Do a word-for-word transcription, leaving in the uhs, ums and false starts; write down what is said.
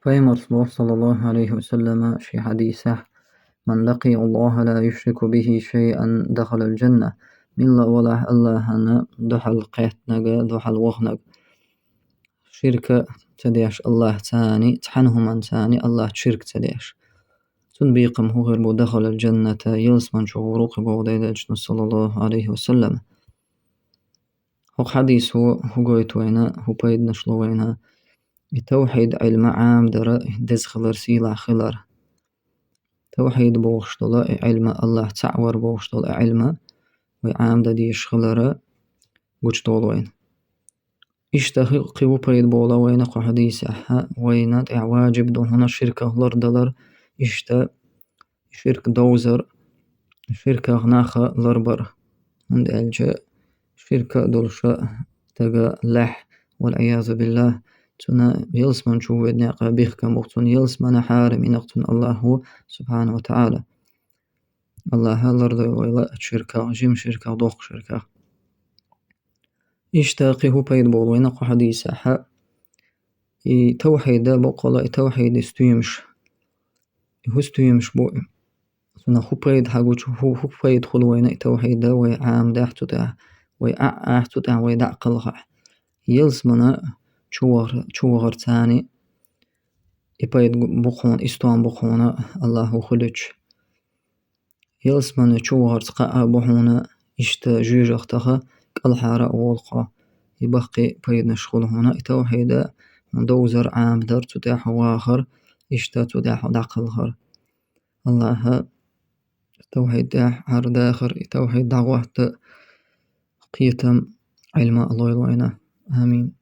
Пайхамара боху, саллаллаху Ӏалайхи ва саллама, шен хьадисехь: «Ман лакъия Аллаха ла юшрику бихи шайъан дахалал джанна». Милла а валахь Аллахьана дуьхьал кхеттинарг, дуьхьал ваханарг, ширк ца деш Аллахьца, цхьана хӀуманца Аллахьца ширк ца деш, цуьнан бекхам хӀун хир бу: «Дахалал джанната», ялсамани чу гӀур ву кхин боху Делан Элчано, саллаллаху Ӏалайхи ва саллам. ХӀокху хьадисо хӀун гойту вайна, хӀун пайданаш ло вайна? И тавхьид Ӏилма Ӏамадар деза хилар, сийлахь хилар. Тавхьид бохуш долу и Ӏилма, Аллахь цхьаъ вар бохуш долу и Ӏилма вай Ӏамадан дезаш хилар гучудолу вайна. Иштта хи-, кхин хӀун пайда болу вайна кху хьадисехь? Вайна тӀехь ваджиб ду хьуна ширках лардалар, иштта ширк довзар, ширках нах ларбар. ХӀунда аьлча ширк долуш стаг лахь, вал-Ӏиязу биллахь, цуьнан ялсамани чу веъча некъ бехкам бу, цунна ялсамани хьарамийнарг цунна Аллахь ву, субхьанаху ва таӀала. Аллахь лардойла вай ширках, жима ширках, доккха ширках. Иштта кхин хӀун пайда болу вайна кху хьадисехь? И тавхьид, баккъала и тавхьид, и стоьмаш. И хӀун стоьмаш бу? Цунах хӀун пайда хьагучу, хӀун, хӀун пайда хуьлу вайна и тавхьид вай Ӏамадахь цу тӀехь, вай Ӏа а ахь цу тӀехь, вай дӀа а кхалхахь? Ялсамани чу вахар-, чу вахарца и пайда бу хьуна, и стом бу хьуна Аллахь ву хуьлучу. Ялсамани чу вахарца кхаъ бу хьуна, иштта жоьжахатех кӀелхьара а волу хьо. И баккхий пайданаш хуьлу хьуна и тавхьид довзар, Ӏамадар, цу тӀехь вахар, иштта цу тӀехь дӀакхалхар. Аллахь тавхьид тӀехь хьаьрдахар, и тавхьид дӀахӀотта кхетам, Ӏилма лойла вайна. Амин.